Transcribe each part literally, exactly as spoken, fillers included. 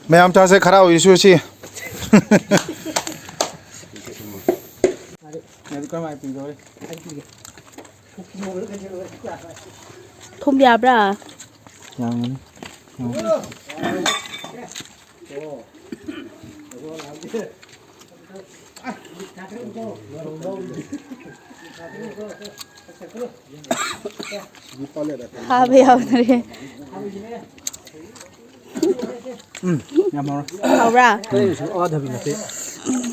ꯃꯌꯥꯝ ꯆꯥꯁꯦ, ꯈꯔ ꯑꯣꯏꯁꯨ ꯁꯤ꯫ ꯊꯨꯝ ꯌꯥꯕ꯭ꯔꯥ? ꯌꯥꯝꯒꯅꯤ꯫ ꯍꯥꯕ ꯌꯥꯎꯗ꯭ꯔꯦ꯫ ꯎꯝ, ꯌꯥꯝ ꯍꯥꯎꯔꯦ꯫ ꯍꯥꯎꯕ꯭ꯔꯥ? ꯑꯇꯩꯁꯨ ꯑꯋꯥꯊꯕꯤ ꯅꯠꯇꯦ꯫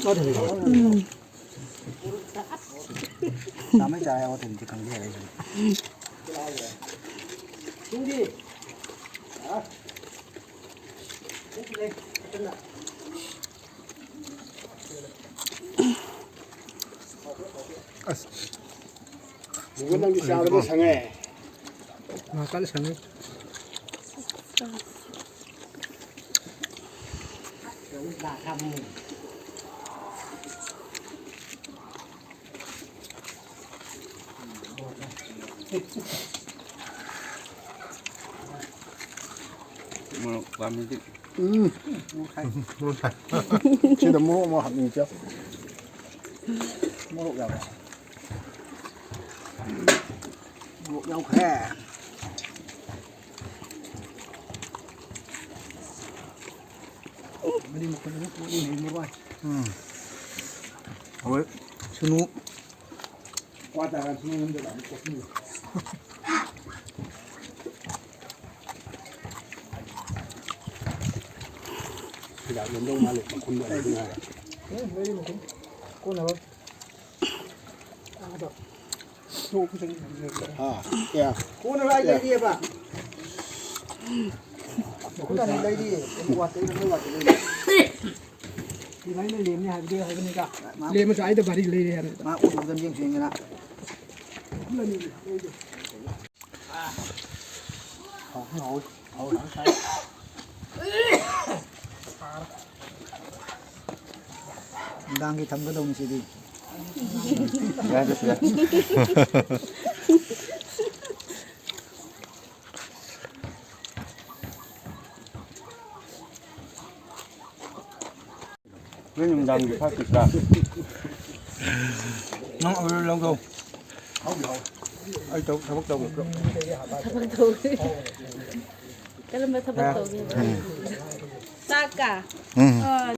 ꯑꯋꯥꯊꯕꯤ ꯍꯥꯎꯔꯦ꯫ ꯎꯝ꯫ ꯆꯥꯃꯩ ꯆꯥ ꯌꯥꯎꯕ ꯊꯨꯝꯗꯤ ꯈꯪꯖꯔꯦ ꯑꯩꯁꯨ꯫ ꯑꯁ꯫ ꯕꯨꯡꯉꯣ, ꯅꯪꯗꯤ ꯆꯥꯕꯗ ꯁꯪꯉꯦ꯫ ꯉꯥꯏꯍꯥꯛ ꯀꯟꯅ ꯁꯪꯉꯤ꯫ ꯃꯣꯔꯣꯛ ꯄꯥꯝꯃꯤꯗꯤ꯫ ꯎꯝ꯫ ꯃꯣꯔꯣꯛ ꯁꯥꯏ꯫ ꯁꯤꯗ ꯃꯣꯔꯣꯛ ꯑꯃ ꯍꯥꯞꯅꯤꯡꯉꯤ, ꯆꯦ꯫ ꯃꯣꯔꯣꯛ ꯌꯥꯎꯔꯦ꯫ ꯃꯣꯔꯣꯛ ꯌꯥꯎꯈ꯭ꯔꯦ꯫ ꯃꯅꯤꯡ ꯃꯈꯨꯟ ꯑꯃ ꯄꯣꯛꯏꯅꯦ, ꯃꯔꯣꯏ꯫ ꯎꯝ꯫ ꯍꯣꯏ꯫ ꯁꯨꯅꯨ꯫ ꯀ꯭ꯋꯥ ꯆꯥꯔ ꯁꯨꯅꯨ ꯌꯨꯝꯗ ꯂꯥꯛꯑꯒ ꯀꯣꯠꯁꯤꯟꯕ꯫ ꯍꯤꯗꯥꯛ ꯌꯣꯟꯗꯧ ꯃꯥꯜꯂꯦ, ꯃꯈꯨꯟꯗꯣ ꯑꯗꯨ ꯉꯥꯏꯔꯦ꯫ ꯎꯝ, ꯂꯩꯔꯤ ꯃꯈꯨꯟ꯫ ꯀꯣꯟꯅꯕ꯫ ꯑꯥꯗ꯫ ꯍꯥ? ꯀꯌꯥ? ꯀꯣꯟꯅ ꯂꯥꯏ ꯂꯩꯔꯤꯑꯕ꯫ ꯃꯈꯨꯟ ꯑꯅꯤ ꯂꯩꯔꯤꯌꯦ꯫ ꯑꯃ ꯋꯥꯠꯇꯩ, ꯑꯃ ꯋꯥꯠꯇꯩ ꯂꯩꯔꯤ꯫ ꯁꯤ ꯂꯩꯅ ꯂꯦꯝꯅꯤ ꯍꯥꯏꯕꯗꯤ ꯍꯥꯏꯕꯅꯤꯗ꯫ ꯃꯥ ꯂꯦꯝꯃꯁꯨ ꯑꯩꯗ ꯚꯥꯔꯤ ꯂꯩꯔꯦ ꯍꯥꯏꯕꯅꯤꯗ꯫ ꯃꯥ ꯎꯕꯗ ꯌꯦꯡꯁꯤꯟꯗꯅ꯫ ꯃꯈꯨꯟ ꯑꯅꯤ ꯂꯩꯔꯤ꯫ ꯍꯥꯎꯏ, ꯍꯥꯎꯏ, ꯍꯥꯎꯏ, ꯍꯥꯎꯏ, ꯍꯥꯎꯏ꯫ ꯅꯨꯡꯗꯥꯡꯒꯤ ꯊꯝꯒꯗꯧꯅꯤ ꯁꯤꯗꯤ꯫ ꯅꯣꯏ ꯅꯨꯡꯗꯥꯡꯒꯤ ꯐꯥꯛꯇ꯭ꯔꯤꯕ꯭ꯔꯥ? ꯅꯪ ꯑꯣꯏꯔꯣ ꯂꯧꯗꯧ꯫ ꯑꯩ ꯇꯧ-, ꯊꯕꯛ ꯇꯧꯒꯦ꯫ ꯊꯕꯛ ꯇꯧꯒꯦ꯫ ꯀꯔꯝꯕ ꯊꯕꯛ ꯇꯧꯒꯦ? ꯆꯥꯛꯀ? ꯎꯝ꯫ ꯑꯥ꯫